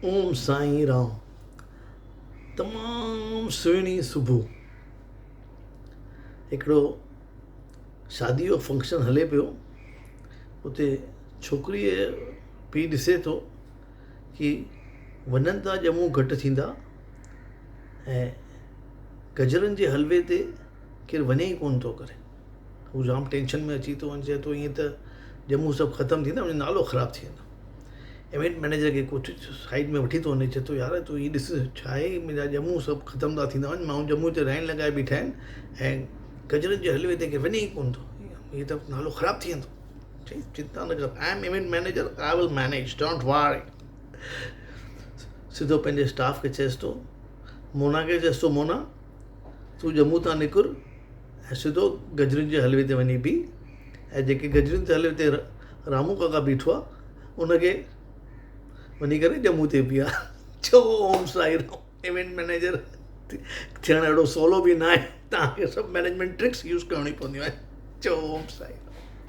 اوم سائين رام. تمام سهڻي صبح. هڪڙو شادي جو فنڪشن هلي پيو. اتي ڇوڪريء جو پيء ڏسي ٿو ڪي وڃن ٿا ڄمون گهٽ ٿيندا ۽ گجرن جي حلوي تي ڪير وڃي ئي ڪونه ٿو ڪري. هو جام ٽينشن ۾ اچي ٿو وڃي چئي ٿو ائين ته ڄمون سڀ ختم ٿيندا منهنجو نالو خراب ٿي ويندو. ايونٽ مئنيجر کي ڪجهه سائيڊ ۾ وٺي ٿو وڃي چئي ٿو يار تون هي ڏس ڇا آهي منهنجا ڄمون سڀ ختم ٿا ٿيندا وڃن ماڻهو ڄمون تي لائن لڳائي بيٺا آهن ۽ گجرن جي حلوي تي ڪير وڃي ئي ڪونه ٿو هي ته نالو خراب ٿي ويندو. چئي چنتا نه ڪر I am event manager I will manage don't worry. سڌو پنهنجي اسٽاف کي چئيس ٿو مونا کي چئيس ٿو مونا تون ڄمون تان نڪر ۽ سڌو گجرن جي حلوي تي وڃي بيهه ۽ جيڪي گجرن جي حلوي تي رامو ڪاڪا بيٺو آهي ان کي وڃي ڪري ڄمون تي بيهار. چيو اوم سائين رام ايونٽ مئنيجر ٿيڻ اهڙو سولو به ناهي توهان کي سڀ مئنيجمينٽ ٽرڪس يوز ڪرڻيون پونديون آهن. چيو اوم سائين رام.